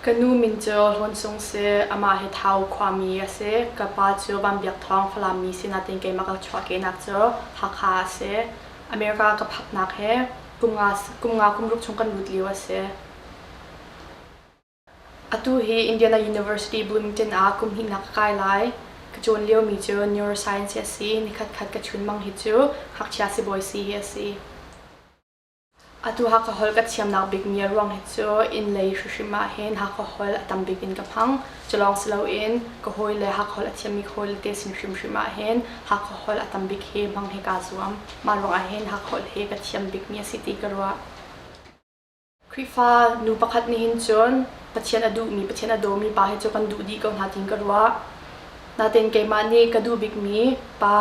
Ka nu min cu Hlawn Sung si. Amah hi Thau khuami a si. Ka pa cu Van Biak Thawng, Falam mi si nain keimah ka chuahkehnak cu Hakha a si. America ka phaknak hi kum nga kum ruk chung kan lut lio a si. Atu hi Indiana University Bloomington ah kum hnihnak ka kai lai. Ka cawn liomi cu neuroscience hi a si. Nikhat khat ka chunmang hi cu ngakchia sibawi si hi a si. Atu Hakha holh ka thiamnak bikmi a ruang hi cu inn lei hrimhrim ah hin Hakha holh a tam bik in ka hmang. Cu lawng si loin ka hawile Hakha holh a thiammi ka hawile te sin hrimhrim ah hin Hakha holh a tam bik hi hmang hi kaa zuam. Mah ruangah hin Hakha holh hi ka thiam bikmi a si ti ka ruah. Khrihfa nu pakhat nih hin cun Pathian a duhmi, Pathian a dawmi pa hi cu kan duh dih ko hna tiin ka ruah. Nain keimah nih ka duh bikmi pa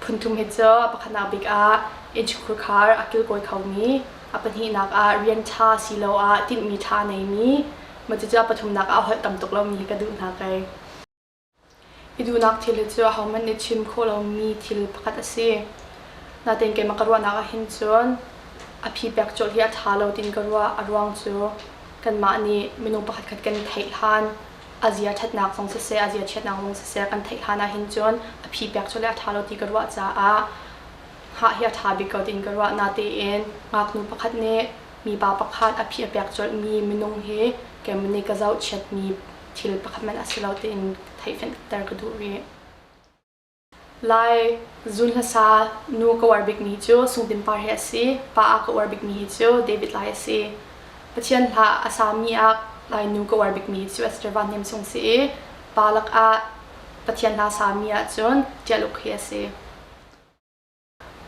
phun thum hi cu a pakhatnak bik ah innchungkhar khar a kilkawi khomi, a pahnihnak ah rian ṭha siloah tinhmi ṭha a neimi, mah cucu a pathumnak ah holh tam tuk lomi hi ka duh hna kei. I duhnak thil hi cu ahohmanh nih chim khawh lomi thil pakhat a si. Nain keimah ka ruahnak ah hin cun a phi pek colh hi a ṭha lo tiin ka ruah. A ruang cu kanmah nih minung pakhatkhat kan theih hlan, a zia ṭhatnak zong siseh, a zia chiatnak zong siseh kan theih hlan ah hin cun a phi pek colh hi a ṭha lo ti ka ruah caah hngah hi a ṭha bik ko tiin ka ruah. Natein ngaknu pakhat nih mipa pakhat a phi a pek colhmi minung hi keimah nih ka zohchiatmi thil pakhat hmanh a si lo tiin theihfenhter ka duh rih. Lai zun hlasa nu ka uar bikmi cu Sung Tin Par hi a si. Pa ah ka uar bikmi hi cu David Lai a si. Pathian hla a sami ah Lai nu ka uar bikmi hi cu Esther Van Hnem Sung si i pa lakah Pathian hla sami ahcun Ṭial Uk hi a si.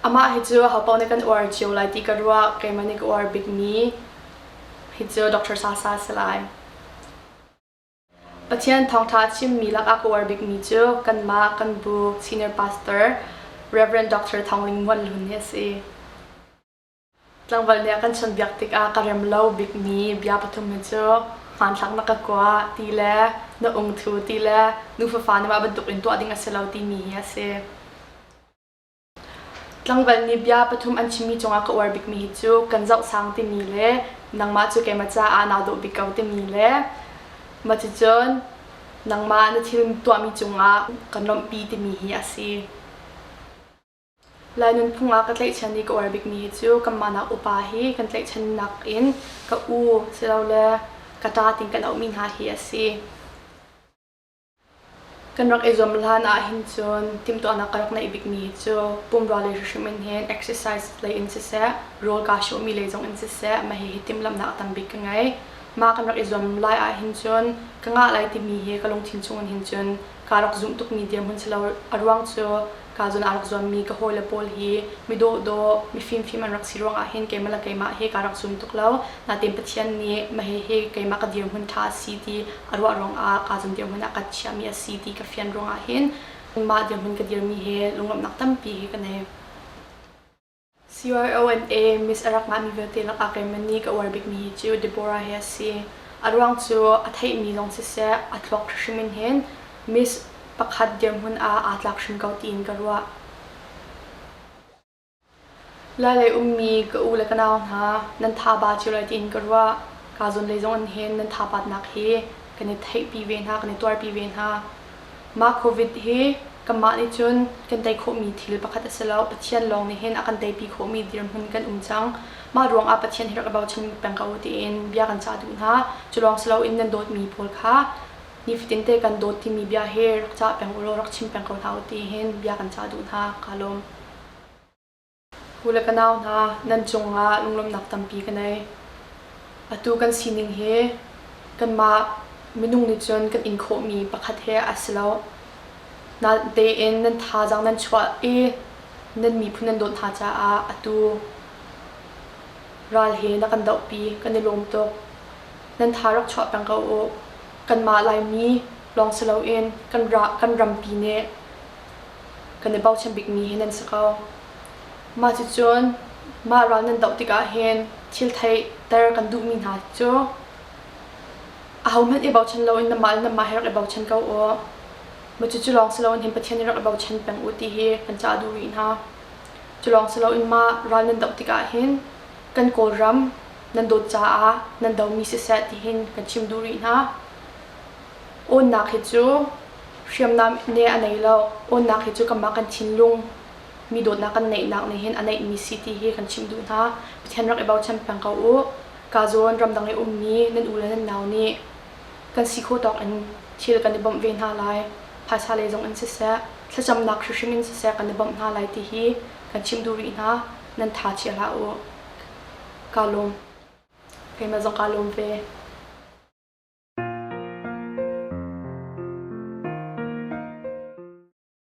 Amah hi cu ahopaoh nih kan uar cio lai ti ka ruah. Keimah nih ka uar bikmi hi cu Dr. Sasa a si lai. Pathian thawngṭha a chimmi lakah ka uar bikmi cu kanmah kan bu senior pastor Rev. Dr. Thawng Ling Muan Hlun hi a si. Tlangval nih a kan chawnhbiak tikah ka rem lo bikmi bia pathum hi cu hmanthlak na ka kua ti le na ungthu ti le nufafa nih mah bantuk in tuah ding a si lo timi hi a si. Tlangval nih bia pathum an chimmi cungah ka uar bikmi hi cu kan zoh sang timi le nangmah cu keimah caah naa dawh bik ko timi le mah cucun nangmah na thil tuahmi cungah kan lawmhpi timi hi a si. Lai nunphung ah ka tlaihchan i ka uar bikmi hi cu kanmah nak upa hi kan tlaihchannak in ka u silole ka ṭa tiin kan auhmi hna hi a si. Kan rak i zuam hlan ahhin cun timhtuahnak ka rak neih bikmi hi cu pumrua lei hrimhrim in hin exercise lei in siseh, rawl kaa hrawhmi lei zong in siseh mah hihi timhlamhnak a tam bik ka ngei. Mah kan rak i zuam lai ahhin cun ka ngah lai timi hi ka lungthin chung in hin cun kaa rak zumh tukmi dirhmun si lo. A ruang cu kaa zawn aa rak zuammi ka hawile pawl hi mi dawhdawh, mi fimfim an rak si ruangah hin keimah le keimah hi kaa rak zum tuk lo. Nain Pathian nih mah hihi keimah ka dirhmun ṭha a si ti a ruah ruangah kaa zawn dirhmun ah ka chiahmi a si ti ka fian ruangah hin mah dirhmun ka dirmi hi lunglawmhnak tampi hi ka nei. CYONA Miss a rak ngahmi vialte lakah keimah nih ka uar bikmi hi cu Deborah hi a si. A ruang cu a theihmi zong siseh, a thluak hrim in hin Miss pakhat dirhmun ah aa tlak hrim ko tiin ka ruah. Lailei ummi ka u le ka nau hna, nan tha ba cio lai tiin ka ruah. Kaa zawn lei zong in hin nan tha batnak hi kan i theihpi ve hna, kan i tuarpi ve hna. Mah COVID hi kanmah nih cun kan tei khawhmi thil pakhat a si lo. Pathian lawng nih hin a kan teipi khawhmi dirhmun kan um cang. Mah ruangah Pathian hi rak i bochan peng ko u tiin bia kan cah duh hna. Cu lawng si loin nan dawtmi pawl kha nifatin te kan dawt timi bia hi rak cah peng u law rak chim peng ko hna u ti hin bia kan cah duh hna. Kaa lawm. U le ka nau hna, nan cungah lunglawmhnak tampi ka nei. Atu kan sining hi kanmah minung nih cun kan in khawhmi pakhat he a si lo. Natein nan thazaang nan chuah i nan miphun nan dawt hna caah atu ral he na kan dohpi, kan i lawm tuk. Nan tha rak chuah peng ko u. Kanmah Laimi lawng si loin kan, ra, kan rampi nih kan i bochan bikmi hi nan si ko. Mah cucun mah ral nan doh tikah hin thil theihter kan duhmi hna cu ahohmanh i bochan loin nanmah le nanmah hi rak i bochan ko u. Mah cucu lawng si loin hin Pathian nih rak i bochan peng u ti hi kan cah duh rih hna. Cu lawng si loin mah ral nan doh tikah hin kan Kawlram. Nan dawt caah nan domi siseh tihin kan chim duh rih hna. Awnnak hi cu hriamnam nih a nei lo. Awnnak hi cu kanmah kan thinlung mi dawtnak kan neihnak nih hin a neihmi si ti hi kan chimh duh hna. Pathian rak i bochan peng ko u. Ka zawn ramdang i ummi nan u le nan nau nih kan si khawh tawk in thil kan i bawmh ve hna lai. Phaisa lei zong in siseh, thlacamnak hrimhrim in siseh kan i bawmh hna lai ti hi kan chimh duh rih hna. Nan tha chia hlah u. Kaa lawm. Keimah zong kaa lawm ve.